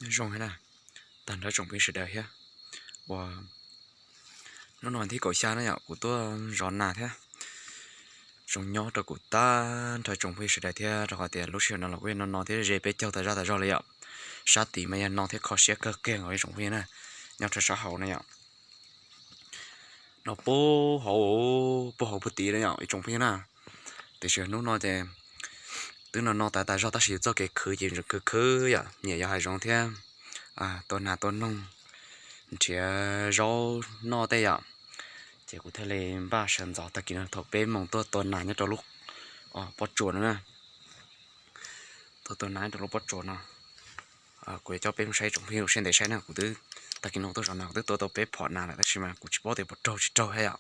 Nyob zoo thiab na, tag nrho tsoom phooj ywg sawv daws thiab. Uas hnub no thib kaum xya na yom, kuv tuaj zov nas thiab. Zoo nyob rau kuv tag nrho tsoom phooj ywg sawv daws thiab, rau qhov tias lub sij hawm no los kuj yog no no thiab ze peb caug tas zaj tas zog li yom. Sab tid mas yog no thiab kho siab kawg kiag nkaus li tsoom phooj ywg na. Nyob rau sab hauv na yom, no puag hauv, puag hauv puag tid na yom ib tsoom phooj ywg na. Tiam sis hnub no ces twb no no tas tas zog tab sis yus txoj kev khwv ces tseem khwv khwv yom, nyiam yos hav zoov thiab tua nas tua noog, nrhiav zaub noj tej yom. Ces kuv thiaj li npaj sawv ntxov tag kis no thaum peb moos tuaj tua nas nyob rau lub pob tsuas no na. Tuaj tua nas nyob rau lub pob tsuas no. Kuv yuav coj peb mus saib tsoom phooj ywg sawv daws saib na, kuv twb, tag kis no tuaj zov nas kuv twb tua tau peb phom nas lawm tab sis mas kuv tsis paub tias puas raug tsis raug thiab yom.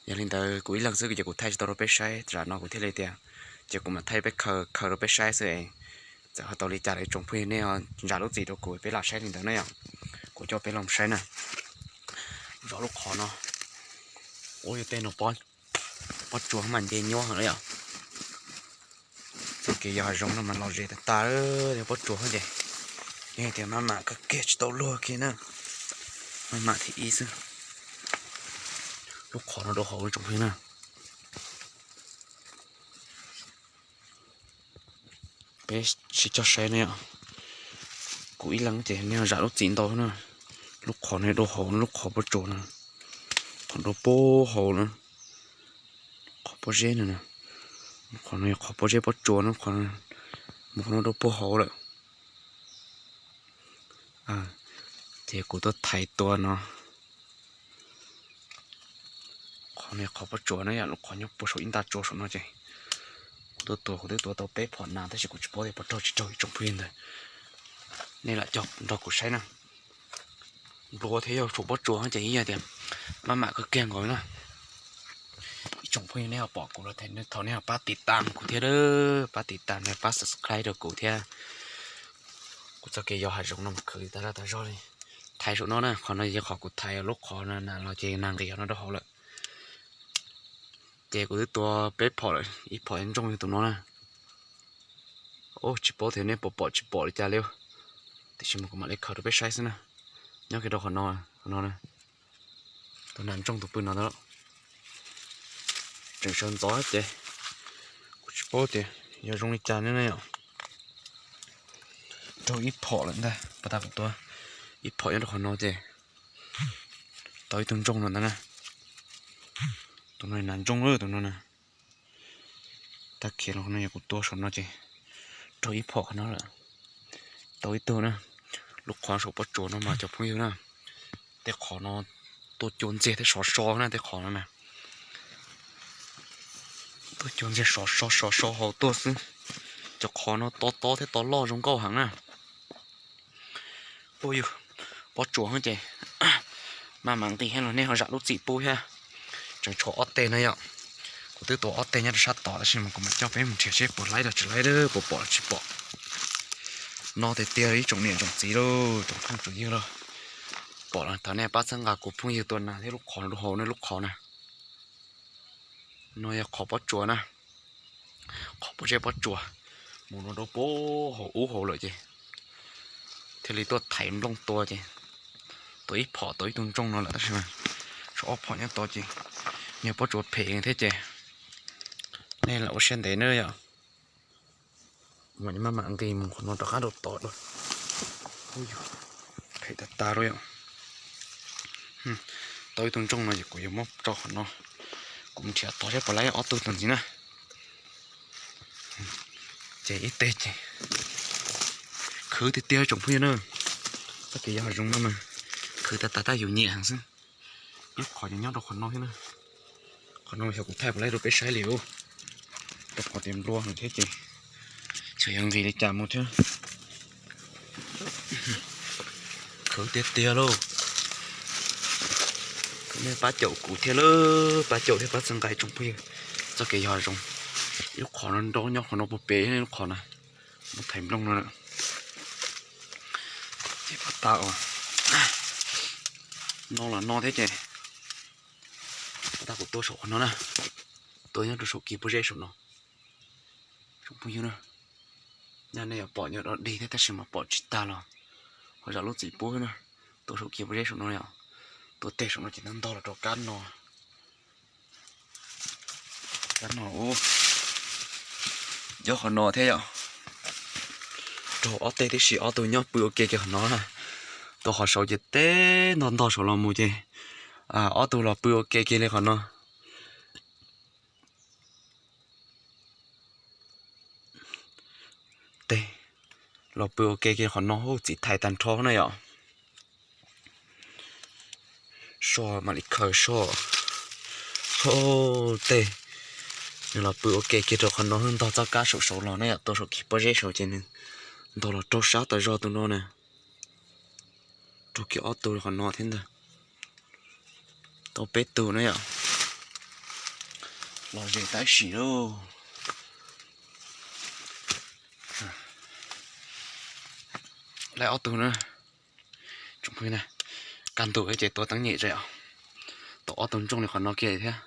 Yog li ntawd kuv ib leeg xwb ces kuv thaij tsis tau rau peb saib, tam sim no kuv thiaj li tias ces kuv mam thaij peb khaws khaws rau peb saib xwb. Txawm ho tau li cas los tsoom phooj ywg nej zam lub txim rau kuv peb lam saib li ntawd na yom. Kuv coj peb los saib na. Zov lub qhov no, ua yog tej no pob tsuas mas nce nyuaj heev na yom. Txoj kev yos hav zoov no mas los ze tas tas li, pob tsuas ces yog tias maj mam kawg kiag tsis tau luag kiag na. Maj mam thib ib xwb. Lub qhov no rau hauv tsoom phooj ywg na. Peb sib cog saib na yom. Kuv ib leeg ces nej zam lub txim ntau na. Lub qhov no rau hauv, lub qhov pob tsuas no, qhov rau puag hauv na, qhov pob zeb no na. Qhov no yog qhov pob zeb pob tsuas no, qhov no mus qhov no rau puag hauv lawm. Ces kuv tuaj thaiv tua no. Qhov no qhov pob tsuas na yom, lub qhov nyob puag saum ib nta tsua saum no ces kuv tuaj tua, kuv twb tua tau peb phom nas tab sis kuv tsis paub tias puas raug tsis raug ib tsoom phooj ywg ntawd. Nej lam cog nrog kuv saib na. Nplua thiab yog saum pob tsuas ces ib yam tias maj mam kawg kiag nkaus na. Ib tsoom phooj ywg nej ho pom kuv los thov nej ho pab tiv tam kuv thiab, pab tiv tam, pab subscribe rau kuv thiab. Kuv txoj kev yos hav zoov no mas khwv tas zaj tas zog li. Thaiv saum no na, qhov no yog qhov kuv thaiv, lub qhov no nas los ces nas nqis qhov no rau hauv lawm. Ces kuv twb tua peb phom lawm, ib phom ntsooj yog tus no na. Tsis paub tias nej puas pom tsis pom li cas li, tiam sis mas kuv mam li khaws rau peb saib xwb na. Nyob kiag rau qhov no, qhov no na, tus nas ntsooj tus pw no ntag. Tseem sawv ntxov ces kuv tsis paub tias yog zoo li cas ne yom. Raug ib phom lawm ntag, pas tas kuv tua ib phom nyob rau qhov no ces tau ib tug ntsooj no ntag na. Tus no nas ntsooj, tus no na. Tag kis los qhov no yog kuv tua saum no ces raug ib phom qhov no lawm. Tau ib tug na. Lub qhov saum pob tsuas no mas cov phooj ywg na, tej qhov no tuaj cua ntxiag thiab sov so na, tej qhov no na. Tuaj cua ntxiag sov so sov so hauv tuaj xwb. Cov qhov no to to thiab to loj zoo nkauj heev na. Ua yog pob tsuas ces maj mam nqis thiab los nej ho zam lub txim pub thiab. Tseem tshuav ob teg no yom. Kuv twb tua ob teg nyob rau sab tod tab sis mas kuv mam coj peb mus nrhiav seb puas laib los tsis laib, puas pom los tsis pom. No tiag tiag ib tsoom niam tsoom txiv lauj, tsoom phooj tsoom ywg lauj. Pom los thov nej pab txhawb nqa kuv phooj ywg tua nas thiab lub qhov no rau hauv na, lub qhov na. No yog qhov pob tsuas na. Qhov pob zeb pob tsuas mus no rau puag hauv ub hauv lawm ces thiaj li tuaj thaiv nplooj tua ces tua ib phom tau ib tug ntsooj no lawm tab sis mas tshuav ob phom nyob tod ces yog pob tsuas phem thiab ces nej lam ua siab ntev na yom. Mam maj mam nqis mus qhov no rov qab rau tod lauj. Phem tas tas lauj yom. Tau ib tug ntsooj no ces kuv yuav muab tso qhov no, kuv nrhiav tod seb puas laib ob tug tod ntxiv na. Ces ib teg ces khwv tiag tiag tsoom phooj ywg na. Txoj kev yos hav zoov no mas khwv tas tas tab yus nyiam heev xwb. Ib qhov ces nyob rau qhov no thiab na. Qhov no xyov kuv thaij puas laib rau peb saib li, rau qhov tias nplua heev thiab ces xyov yuav nqis li cas mus thiab. Khwv tiag tiag lauj. Thov nej pab caum kuv thiab lauj, pab caum thiab pab txhawb nqa tsoom phooj ywg txoj kev yos hav zoov. Ib qhov no nrau nyob qhov no puag pem lub qhov na, muab thaiv nplooj no lawm. Ces pab tau no los no thiab ces pab tau kuv tua saum qhov no na, tua nyob rau saum kis pob zeb saum no. Tsoom phooj ywg na, nej yuav pom nyob dog dig thiab tab sis mas pom tsis tag los Ho zam lub txim pub na, tuav saum kiag pob zeb saum no yom, tuav teg saum no ces ntog ntog los rau kab no. Kab no ub, nyob qhov no thiab yom. Raug ob teg tib si, ob tug nyob pw ua ke kiag qhov no na. Tuav qhov saud ces teb ntog ntog saud los mus ces ob tug los pw ua ke kiag li qhov no. Teg los pw ua ke kiag qhov no, txiv thais tag nrho na yom. Soj mam li khaws soj. Teg nws los pw ua ke kiag rau qhov no, ntog txoj kab saum saud los na yom, tuav saum kiag pob zeb saud ces nws ntog los raug sab tas zog tus no na. Raug kiag ob tug qhov no thiab ntag. Tau peb tug na yom. Los ze tab sis lauj. Laib ob tug na. Kaj ntug ces tuav teeb nyem tso yom. Tau ob tug ntsooj li qhov no kiag thiab.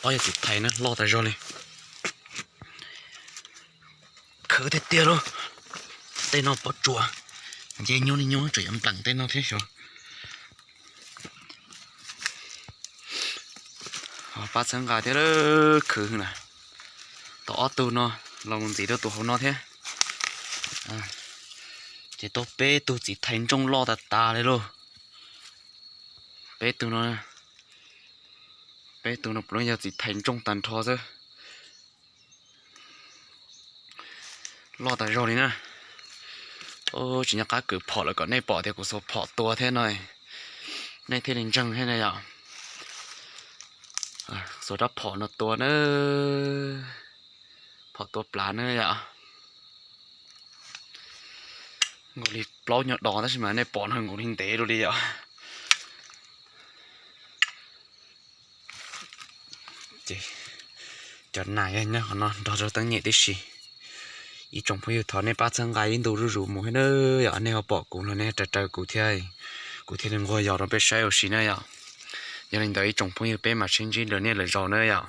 Ob yog txiv thais na, loj tas zog li. Khwv tiag tiag lauj. Tej no pob tsuas nce nyob li nyob, tseem yuav npleem tej no thiab xyov. Pab txhawb nqa thiab, khwv na. Tau ob tug no los mus ntxiv rau tus hauv no thiab. Ces tau peb tug txiv thais ntsooj loj tas tas li lauj. Peb tug no, peb tug no puav leej yog txiv thais ntsooj tag nrho xwb. Loj tas zog li na. Tsis nco qab kwv phom lawm kom nej pom tias kuv xuas phom tua thiab no, nej thiaj li ntseeg thiab na yom. Xuas rab phom no tua na, phom tua plav na yom. Nkaus li plaub nyuag dos tab sis mas nej pom no nkaus li ntev dua li yom. Ces cov nas yog nyob qhov no nrog rau teeb nyem tib si. Ib tsoom phooj ywg thov nej pab txhawb nqa ib ntu zuj zus mus thiab na yom, nej ho pom kuv los nej raws raws kuv thiab, kuv thiaj li nquag yos rau peb saib ua si na yom. Yog li ntawd ib tsoom phooj ywg peb mam sib ntsib dua niaj lwm zaus na yom.